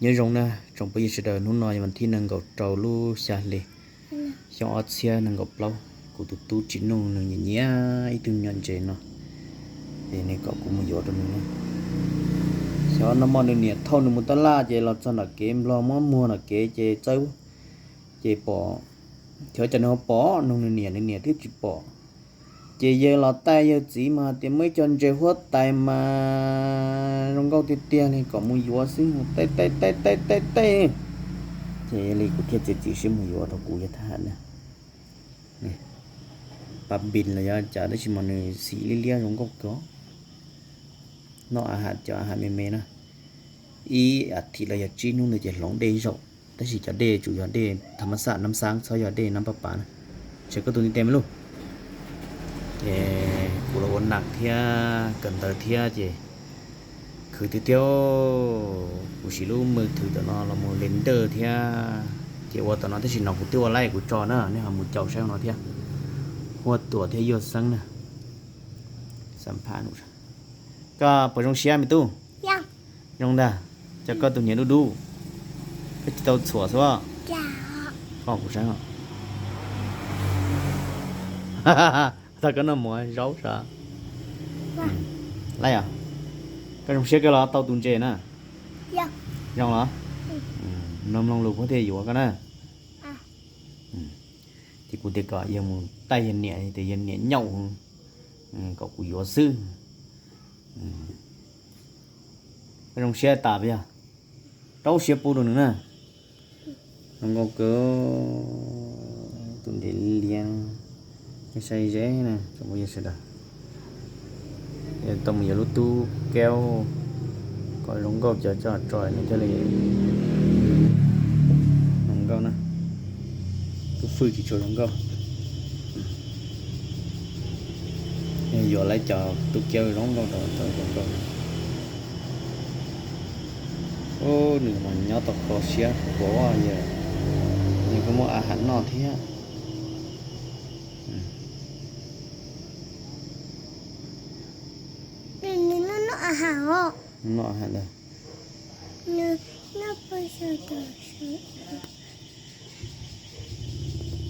Nyob zoo na tsoom phooj ywg sawv daws, hnub no yog vas thib nees nkaum rau lub xya hli, xyoo ob txhiab nees nkaum plaub. Kuv tus tub Tsim Nuj nws nyiam nyiam ib tug me nyuam ntses no, ces nws kom kuv mus yuav rau nws na. Xyov nag hmo nws niam thauj nws mus tab laj ces los txog nram kev nplog muab muag nram kev ces txawb, ces pom, xyov cas nws ho pom, nug nws niam, nws niam twb tsis pom. Ces yawg los taij yawg txiv mas tias muaj ib co ntses huab tais mas zoo nkauj tiag tiag li, kom mus yuav xwb, tej tej tej tej tej. Ces yog li kuv thiaj txiav txim siab mus yuav rau kuv yog thab ham na. Pas npis los yog cas tab sis mas nws xim liab liab zoo nkauj kawg. Noj a ham cov a ham me me na, ib as thiv los yog tsib hnub ntawd ces hloov dej zaum, tab sis cov dej tsuas yog dej tham mas xaj nab xab, txhob yog dej nab pab pav na. Ntshe koj tus ntiv tes me lug. Ces kuv los ua nam thiab kawm ntawv thiab ces khwv tiag tiag. Kuv siv lub me thwv tom no los mus le ntawj thiab, ces ua tom no tab sis no kuv twb ua laij kuv tso na, nej ho mus caum saib no thiab. Huaj Tuam thiab Yuaj Xeeb na. Koj puas zoo siab me tub? Zoo ntag. Cov koj tus hniav dub dub, koj tsis tau txhuam xwb. Koj kuv saib, tau koj noj mov zaub sav. Laj os, koj zoo siab kawg los tau tus ntses na? Zoo los? Mloog mloog lus puab thiaj yuav koj na. Ces kuv tias kom yawg mus taij yawg niam, tias yawg niam nyaum, kom kuv yuav xwb. Koj zoo siab tas yog rau siab pub rau nws na. Zoo nkauj kawg, tus ntses liab, saib ze na tsoom phooj ywg sawv daws. Tau mus yuav lub tub kaub kom zoo nkauj cov coj tso nej thiaj li zoo nkauj na. Tub fwj tsis tshua zoo nkauj. Yuav lawv cov tub kaub zoo nkauj rau cov zoo nkauj. Ub, nws mas nyob tau kho siab khuav yawg, nws kuj muaj a ham noj thiab. Noj a ham ntag.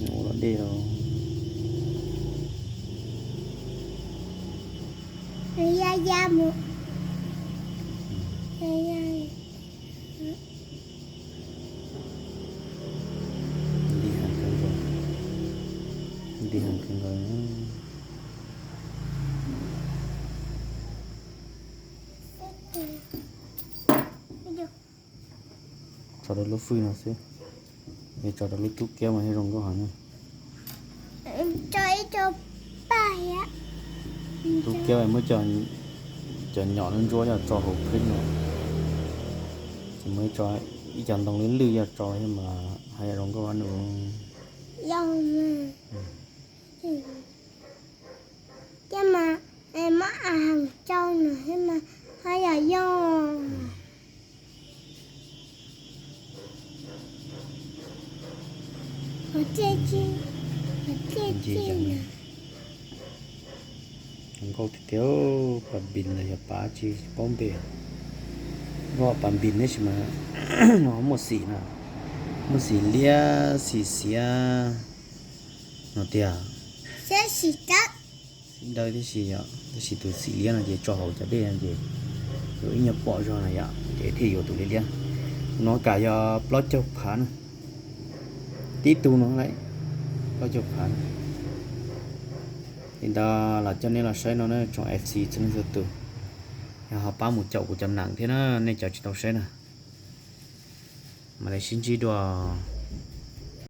Ua los dej los. Ntij heev kawg nkaus, ntij heev kawg nkaus. Tso rau lub fwj no xwb, es tso rau lub tub kiab mas thiaj zoo nkauj heev na. Tub kiab muab cov nyom ntsuab ntsuab yog tso hauv fwj no, ces muab ib co ntoo lwj lwj yog tso thiab mas haj yam zoo nkauj nus. Coj mas muab a heem tsau no thiab mas haj yam yog. Zoo nkauj tiag tiag, pas npis los yog pas tsi paub npe. Nkauj pas npis tab sis mas no muaj xim na, muaj xim liab xim xiav no tiag. Xim dawb tib si yom, tab sis tus xim liab no ces tso hauv cov dej no ces yuav ib nyuag pom zog na yom, ces thiaj yuav tus liab liab. Tus no kam yog plaub caug phav na, tib tug no lawm, plaub caug phav na. Li ntawd los coj nej los saib no na tsoom F C txhua leej txhua tus, yog ho pab mus caum kuv cov nam thiab na, nej cov tsis tau saib na. Mam li sib ntsib dua.